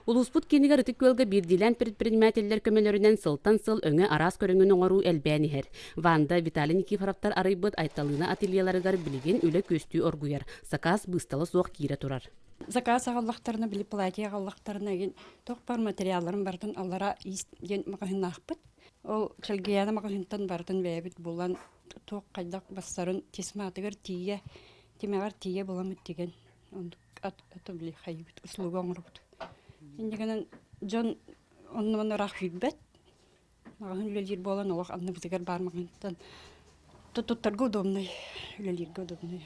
Улууспут киинигэр Ытык Күөлгэ биирдиилээн предпринимателлэр көмөлөрүнэн сылтан сыл өҥө араас көрүҥүн оҥоруу элбээн иһэр. Ванда, Виталий Никифоровтар арыйбыт Айталыына ательеларыгар билигин үлэ күөстүү оргуйар, сакаас быыстала суох киирэ турар. Заказ аҕаллахтарына, били платье аҕаллахтарына игин туох баар материалларын барытын аллара иис диэн маҕаһыыннаахпыт. Ол Чэлгийээнэ маҕаһыынтан барытын бэйэбит булан туох хайдах бассарын тесьматыгар тиийэ, тимэҕэр тиийэ буламмыт тигэн оннук аты били хайыыбыт услуга оҥоробут. Инньэ гынан дьон онно-манна ыраах киирбэт. Маҕаһыын үлэлиир буолан олох анныбытыгар баар маҕаһыынтан туттарга удобнай, үлэлииргэ удобнай.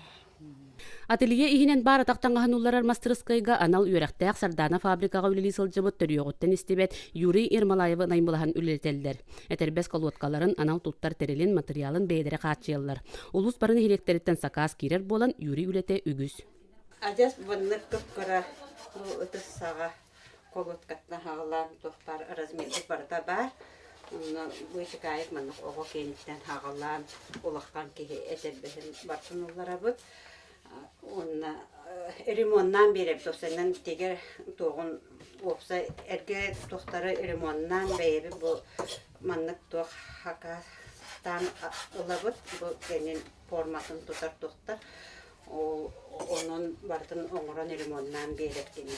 Ателье иһинэн баар атах таҥаһын улларар мастырыскыайга анал үөрэхтээх Сардаана фабрикаҕа үлэлии сылдьыбыт төрүөҕүттэн истибэт Юрий Ермолаевы наймылаһан үлэлэтэллэр. Этэрбэс колуоткаларын, анал туттар тэрилин, матырыйаалын бэйэлэрэ хааччыйаллар. Улуус бары нэһилиэктэриттэн сакаас киирэр буолан, Юрий үлэтэ үгүс. Адьас маннык кып-кыра бу ытыс саҕа колуоткаттан хаҕылаан туох баар размербыт барыта баар. Онно быычыкаайык маннык оҕо киэниттэн хаҕылаан улахан киһи этэрбэһин барытын ылларабыт. Уонна ремоннаан биэрэбит уопсайынан тигэр туоҕун уопсай эргэ туохтары ремоннаан бэйэбит бу маннык туох хакастаан ылабыт бу кэнин форматын тутар туохтар Ол онон барытын оҥорон ремоннаан биэрэр кини.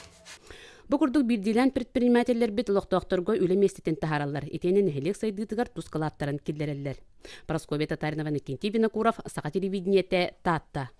Бу курдук биирдиилээн предпринимателлэрбит олохтоохторго үлэ миэстэтин таһаараллар, итиэннэ нэһилиэк сайдыытыгар тус кылааттарын киллэрэллэр. Прасковья Татаринова, Иннокентий Винокуров, Саха телевидениетэ, Таатта.